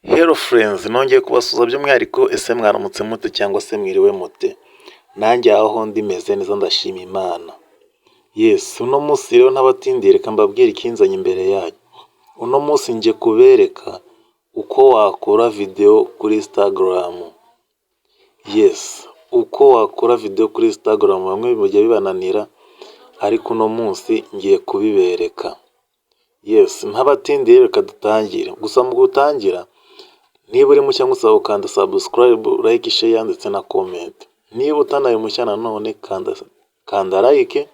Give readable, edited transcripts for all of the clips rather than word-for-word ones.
Hello friends, nongeye kubasuhuza by'umwihariko. Ese mwaramutse mute cyangwa se mwiriwe mute? Nanjye aho ndi meze neza, ndashima Imana. Yes, uno munsi rero ntabatindiye, reka mbabwire ikinzanye imbere yanyu. Uno munsi nje kubereka uko wakora video kuri Instagram. Yes, uko wakora video kuri Instagram, bamwe bijya bibananira, ariko uno munsi ngiye kubibereka. Yes, ntabatindiye, reka dutangire. Gusa mu gutangira, niba uri mushya ngusaba gukanda subscribe, like, share ndetse na comment. Niba utanaye mushya nanone, kanda like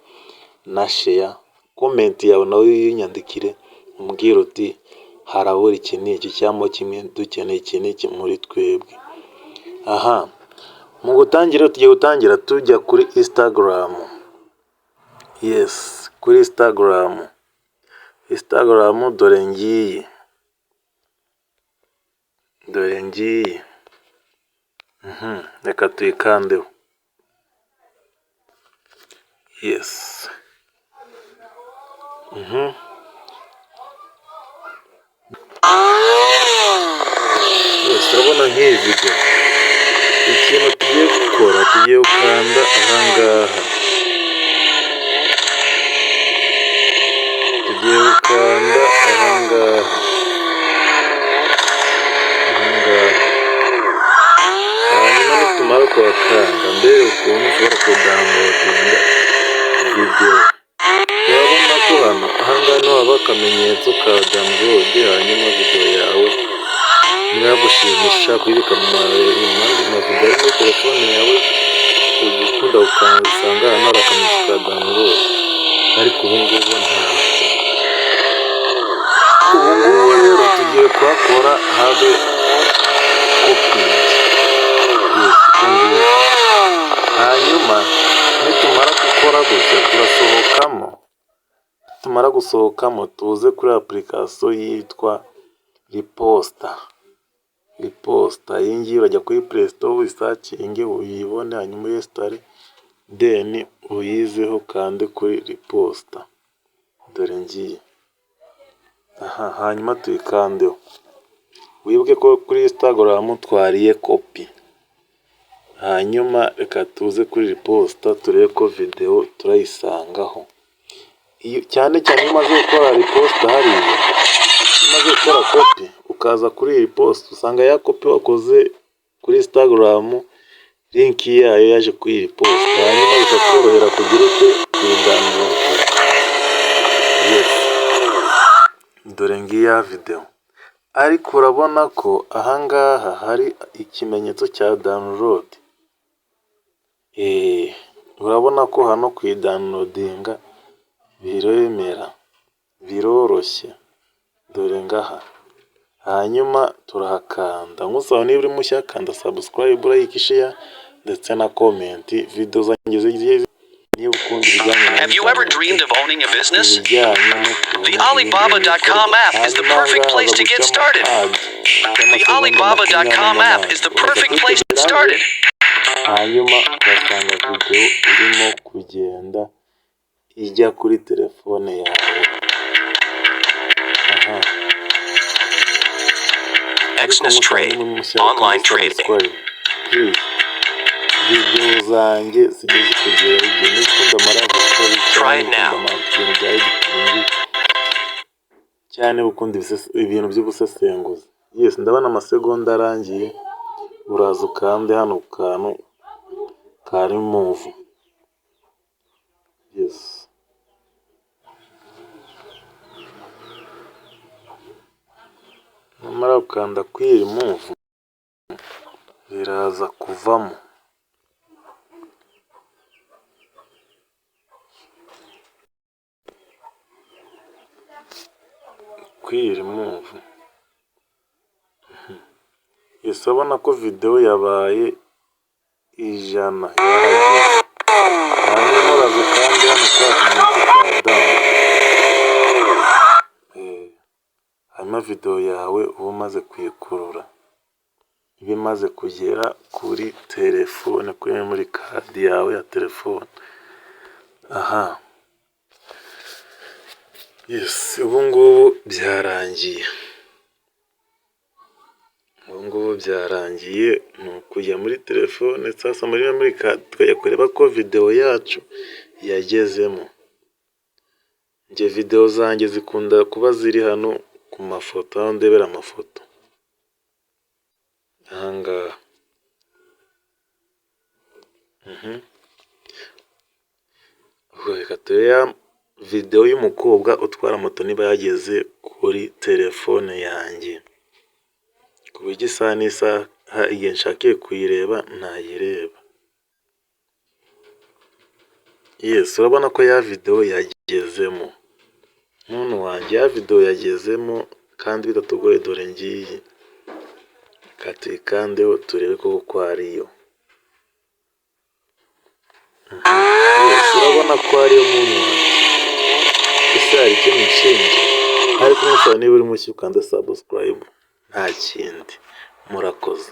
na share, comment yawe nawe uyinyandikire, umbwire uti harabura iki n'iki cyangwa kimwe, dukeneye iki n'iki muri twebwe. Aha, mu gutangira tugiye gutangira tujya kuri Instagram. Yes, kuri Instagram. Instagram dore ngiyi. Dore ngiyi. Reka tuyikandeho. Yes. Yes, urabona nk'iyi video. Ikintu tugiye gukora, tugiye gukanda aha ngaha. Tugiye gukanda aha ngaha. Aha ngaha. Hanyuma nitumara kuhakanda, mbere ukuntu ushobora kudownloadinga video. Urabona ko hano aha ngaha niho haba akamenyetso ka download, hanyuma video yawe niba yagushimisha kuyibika mu yandi mavideo ari muri telefone yawe, ujya ukunda ukasanga hano hari akamenyetso ka download, ariko ubu ngubu ntako. Ubu ngubu rero tugiye kuhakora habe copied. Yes, uku nguku. Hanyuma nitumara gukora gutya turasohokamo, nitumara gusohokamo tuze kuri application yitwa Reposter. Reposter iyi ngiyi urajya kuri Play Store uyisearchinge uyibone, hanyuma uyinstalle, then uyizeho ukande kuri Reposter. Dore ngiyi. Aha, hanyuma tuyikandeho. Wibuke ko kuri Instagram twariye copy. Hanyuma reka tuze kuri Reposter turebe ko video turayisangaho. Cyane cyane iyo umaze gukora repost hariya, iyo umaze gukora copy ukaza kuri iyi repost, usanga ya copy wakoze kuri Instagram link yayo yaje kuri iyi repost, hanyuma bikakorohera kugira ute? Kuyidownloadinga. Yes, dore ngiyi ya video. Ariko urabona ko aha ngaha hari ikimenyetso cya download. Urabona ko hano kuyidownloadinga biremera, biroroshye. Dore ngaha. Hanyuma turahakanda. Nkusaba niba uri mushya, kanda subscribe, like, share ndetse na comment. Video zanjye zigiye, niba ukunda ibijyanye na Have you ever dreamed of owning a business? ibijyanye n'ukuntu The Alibaba.com app is the perfect place to get started. The Alibaba.com app is the perfect place to get started. Hanyuma ugasanga video irimo kugenda ijya kuri telefone yawe. Aha. Exness Trade, online trading. Please, video zanjye zijye zikugeraho igihe. Niba ukunda ama love story Try it cyangwa now. ukunda ibintu bya editing cyane, ukunda ibintu by'ubusesenguzi. Yes, ndabona amasegonda arangiye, uraza ukande hano ku kantu ka remove. Yes. Numara gukanda kuri iyi remove, biraza kuvamo. Kuri iyi remove. Yes, urabona ko video yabaye 100 yahageze. Hanyuma uraza ukande hano kuri aka kamenyetso ka done. Hanyuma video yawe uba umaze kuyikurura, iba imaze kugera kuri telefone, kuri memory card yawe ya telefone. Aha. Yes, ubu ngubu byarangiye. Ubu ngubu byarangiye, ni ukujya muri telefone sasa muri memory card, tukajya kureba ko videwo yacu yagezemo. Njye videwo zanjye zikunda kuba ziri hano ku mafoto, aho ndebera amafoto ahangaha. Reka turebe ya videwo y'umukobwa utwara moto niba yageze kuri telefone yanjye, ku buryo isaha n'isaha igihe nshakiye kuyireba nayireba. Yes, urabona ko ya videwo yagezemo, muntu wanjye, ya videwo yagezemo kandi bitatugoye. Dore ngiyi, reka tuyikandeho turebe koko ko ariyo. Yes, urabona ko ariyo, muntu wanjye. Ese hari ikindi nshinja? Ariko nkusaba, niba uri mushya ukande subscribe, nta kindi. Murakoze.